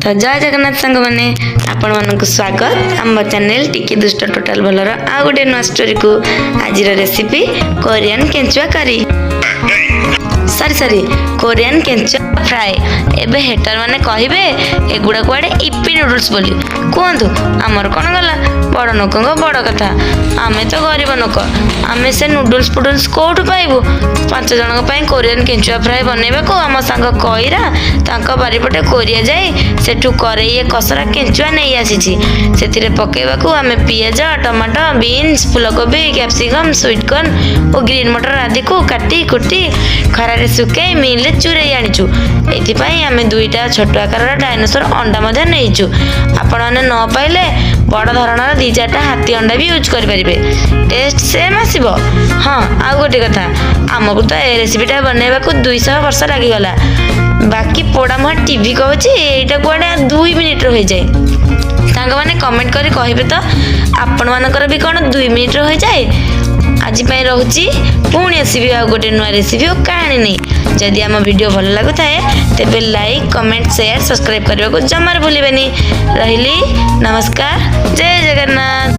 ତ ଜୟ ଜଗନ୍ନାଥ ସାଙ୍ଗମାନେ, ଆପଣମାନଙ୍କୁ ସ୍ୱାଗତ ଆମ ଚ୍ୟାନେଲ ଟିକି ଦୁଷ୍ଟ ଟୋଟାଲ ଭଲର ଆଉ ଗୋଟେ ନୂଆ ଷ୍ଟୋରିକୁ। ଆଜିର ରେସିପି କୋରିଆନ କେଞ୍ଚୁଆ କରି, ସରି ସରି, କୋରିଆନ କେଞ୍ଚୁଆ ଫ୍ରାଏ। ଏବେ ହେଟର ମାନେ କହିବେ ଏଗୁଡ଼ା କୁଆଡ଼େ ଇପି ନୁଡଲ୍ସ ବୋଲି। କୁହନ୍ତୁ, ଆମର କ'ଣ ଗଲା? ବଡ଼ ଲୋକଙ୍କ ବଡ଼ କଥା, ଆମେ ତ ଗରିବ ଲୋକ। ଆମେ ସେ ନୁଡଲ୍ସ ଫୁଡଲ୍ସ କେଉଁଠୁ ପାଇବୁ? 5 ଜଣଙ୍କ ପାଇଁ କୋରିଆନ କେଞ୍ଚୁଆ ଫ୍ରାଏ ବନେଇବାକୁ ଆମ ସାଙ୍ଗ କଇରା ତାଙ୍କ ବାରିପଟେ କୋରିଆ ଯାଇ ସେଠୁ କରେଇଏ କସରା କେଞ୍ଚୁଆ ନେଇ ଆସିଛି। ସେଥିରେ ପକାଇବାକୁ ଆମେ ପିଆଜ, ଟମାଟୋ, ବିନ୍ସ, ଫୁଲକୋବି, କ୍ୟାପ୍ସିକମ୍, ସୁଇଟ୍ କର୍ନ ଓ ଗ୍ରୀନ୍ ମଟର ଆଦିକୁ କାଟି କୁଟି ଖରାରେ ଶୁଖାଇ ମିଲରେ ଚୁରେଇ ଆଣିଛୁ। ଏଥିପାଇଁ ଆମେ 2ଟା ଛୋଟ ଆକାରର ଡାଇନୋସର ଅଣ୍ଡା ମଧ୍ୟ ନେଇଛୁ। ଆପଣମାନେ ନ ପାଇଲେ ବଡ଼ ଧରଣର 2 4ଟା ହାତୀ ଅଣ୍ଡା ବି ୟୁଜ୍ କରିପାରିବେ, ଟେଷ୍ଟ ସେମ୍ ଆସିବ। ହଁ, ଆଉ ଗୋଟେ କଥା, ଆମକୁ ତ ଏ ରେସିପିଟା ବନେଇବାକୁ 200 ବର୍ଷ ଲାଗିଗଲା। ବାକି ପୋଡ଼ା ମୁହାଁ ଟିଭି କହୁଛି ଏଇଟା କୁଆଡ଼େ 2 ମିନିଟ୍ର ହୋଇଯାଏ। ସାଙ୍ଗମାନେ, କମେଣ୍ଟ କରି କହିବେ ତ, ଆପଣମାନଙ୍କର ବି କ'ଣ 2 ମିନିଟ୍ର ହୋଇଯାଏ? ଆଜି ପାଇଁ ରହୁଛି। ପୁଣି ଆସିବି ଆଉ ଗୋଟେ ନୂଆ ରେସିପି ଓ କାହାଣୀ ନେଇ। ଯଦି ଆମ ଭିଡ଼ିଓ ଭଲ ଲାଗୁଥାଏ, ତେବେ ଲାଇକ୍, କମେଣ୍ଟ, ସେୟାର, ସବସ୍କ୍ରାଇବ୍ କରିବାକୁ ଜମାରୁ ଭୁଲିବେନି। ରହିଲି, ନମସ୍କାର, ଜୟ ଜଗନ୍ନାଥ।